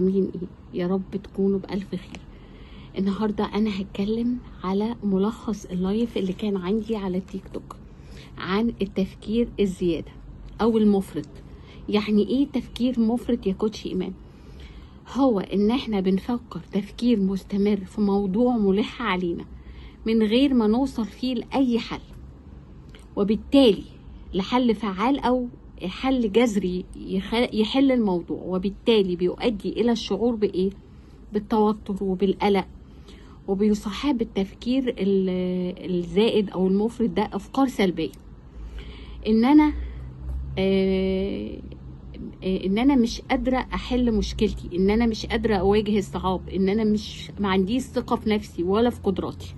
عاملين ايه؟ يا رب تكونوا بألف خير. النهاردة انا هتكلم على ملخص ال live اللي كان عندي على التيك توك عن التفكير الزيادة او المفرط. يعني ايه تفكير مفرط يا coach ايمان؟ هو ان احنا بنفكر تفكير مستمر في موضوع ملح علينا من غير ما نوصل فيه لأي حل، وبالتالي لحل فعال او حل جذري يحل الموضوع، وبالتالي بيؤدي الى الشعور بايه؟ بالتوتر وبالقلق، وبيصاحب التفكير الزائد او المفرط ده افكار سلبية، ان انا مش قادرة احل مشكلتي، ان انا مش قادرة اواجه الصعاب، ان انا مش ما عنديش ثقة في نفسي ولا في قدراتي.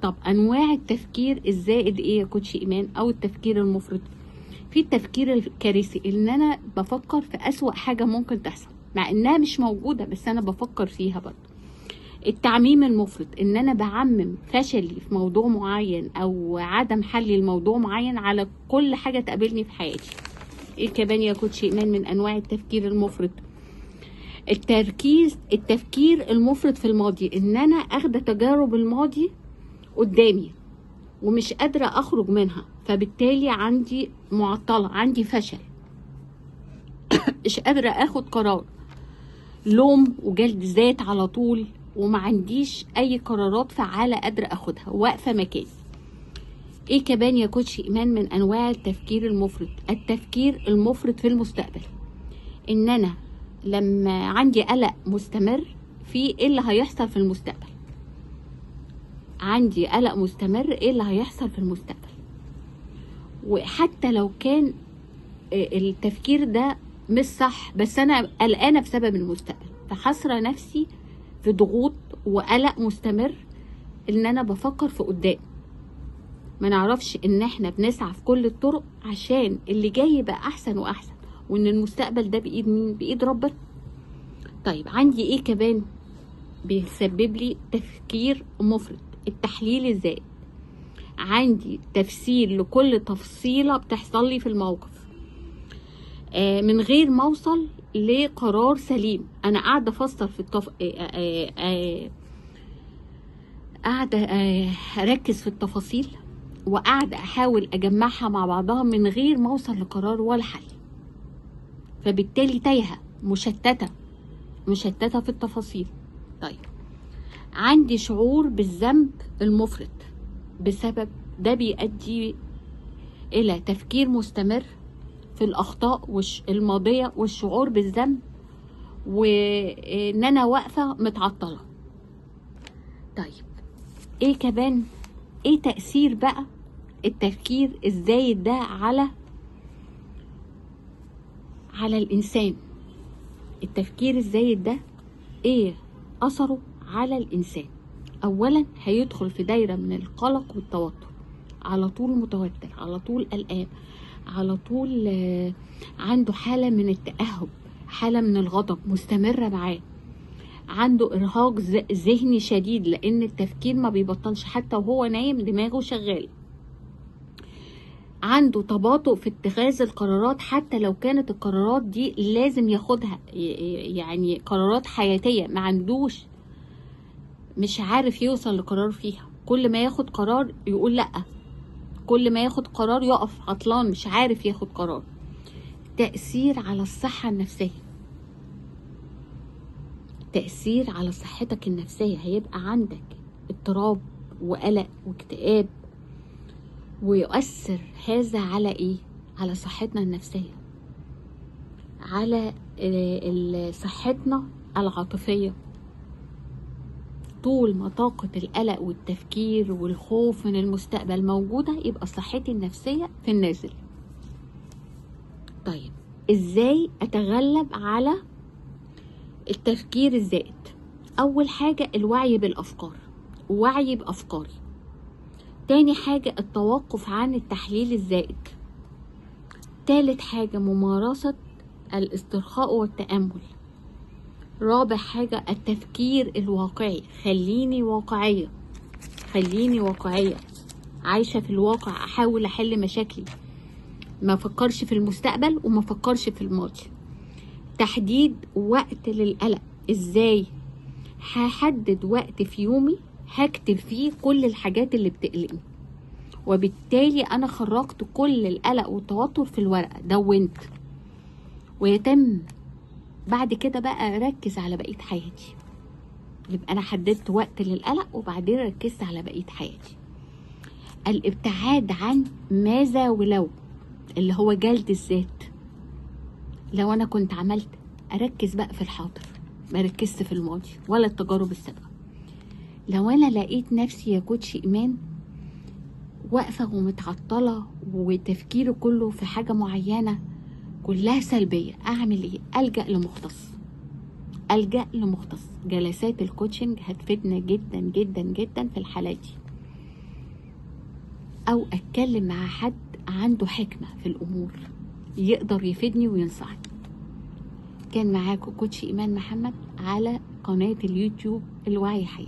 طب انواع التفكير الزائد ايه يا كوتش ايمان او التفكير المفرط؟ في التفكير الكارثي، ان انا بفكر في اسوأ حاجة ممكن تحصل مع انها مش موجودة، بس انا بفكر فيها برضه. التعميم المفرط، ان انا بعمم فشلي في موضوع معين او عدم حلي لموضوع معين على كل حاجة تقابلني في حياتي. ايه كمان يا كوتش ايمان من انواع التفكير المفرط؟ التفكير المفرط في الماضي، ان انا اخده تجارب الماضي قدامي ومش قادرة اخرج منها، فبالتالي عندي معطلة، عندي فشل، مش قادرة اخد قرار، لوم وجلد ذات على طول، وما عنديش اي قرارات فعاله قادرة اخدها، واقفة مكاني. ايه كمان يا كوتش ايمان من انواع التفكير المفرط؟ التفكير المفرط في المستقبل، ان انا لما عندي قلق مستمر في ايه اللي هيحصل في المستقبل، عندي قلق مستمر ايه اللي هيحصل في المستقبل، وحتى لو كان التفكير ده مش صح، بس انا قلقانة بسبب المستقبل، فحصره نفسي في ضغوط وقلق مستمر ان انا بفكر في قدام. ما نعرفش ان احنا بنسعى في كل الطرق عشان اللي جاي يبقى احسن واحسن، وان المستقبل ده بايد مين؟ بايد ربنا. طيب عندي ايه كمان بيسبب لي تفكير مفرط؟ التحليل الزائد، عندي تفسير لكل تفصيلة بتحصل لي في الموقف من غير ما اوصل لقرار سليم. انا قاعدة افسر في قاعدة اركز في التفاصيل، وقاعدة احاول اجمعها مع بعضها من غير ما اوصل لقرار ولا حل، فبالتالي تايهة مشتتة في التفاصيل. طيب عندي شعور بالذنب المفرط، بسبب ده بيؤدي الى تفكير مستمر في الاخطاء الماضية والشعور بالذنب، وان انا واقفة متعطلة. طيب ايه كمان؟ ايه تاثير بقى التفكير الزايد ده على الانسان؟ التفكير الزايد ده ايه اثره على الانسان؟ اولا هيدخل في دايرة من القلق والتوتر، على طول متوتر، على طول قلقان، على طول عنده حاله من التاهب، حاله من الغضب مستمرة معاه، عنده ارهاق ذهني شديد لان التفكير ما بيبطلش حتى وهو نايم دماغه شغال، عنده تباطؤ في اتخاذ القرارات حتى لو كانت القرارات دي لازم ياخدها، يعني قرارات حياتيه، ما عندوش، مش عارف يوصل لقرار فيها، كل ما ياخد قرار يقول لأ، كل ما ياخد قرار يقف عطلان، مش عارف ياخد قرار. تأثير على الصحة النفسية، تأثير على صحتك النفسية، هيبقى عندك اضطراب وقلق واكتئاب، ويؤثر هذا على ايه؟ على صحتنا النفسية، على صحتنا العاطفية. طول ما طاقة القلق والتفكير والخوف من المستقبل موجودة يبقى صحتي النفسية في النازل. طيب ازاي اتغلب على التفكير الزائد؟ اول حاجة الوعي بالافكار، وعي بافكاري. تاني حاجة التوقف عن التحليل الزائد. تالت حاجة ممارسة الاسترخاء والتأمل. رابع حاجة التفكير الواقعي، خليني واقعية، خليني واقعية، عايشة في الواقع، احاول احل مشاكلي، ما افكرش في المستقبل وما افكرش في الماضي. تحديد وقت للقلق. ازاي؟ هحدد وقت في يومي هكتب فيه كل الحاجات اللي بتقلقني، وبالتالي انا خرجت كل القلق والتوتر في الورقة، دونت، ويتم بعد كده بقى اركز على بقية حياتي. يبقى انا حددت وقت للقلق وبعدين ركزت على بقية حياتي. الابتعاد عن ماذا ولو، اللي هو جلد الذات. لو انا كنت عملت، اركز بقى في الحاضر، ما ركزت في الماضي ولا التجارب السابقة. لو انا لقيت نفسي يا كوتش ايمان واقفة ومتعطله وتفكيري كله في حاجة معينة كلها سلبية، اعمل ايه؟ الجا لمختص. الجا لمختص. جلسات ال coaching هتفيدنا جدا جدا جدا في الحالات دي. او اتكلم مع حد عنده حكمه في الامور يقدر يفيدني وينصحني. كان معاكم coach ايمان محمد على قناة اليوتيوب الوعي حياة.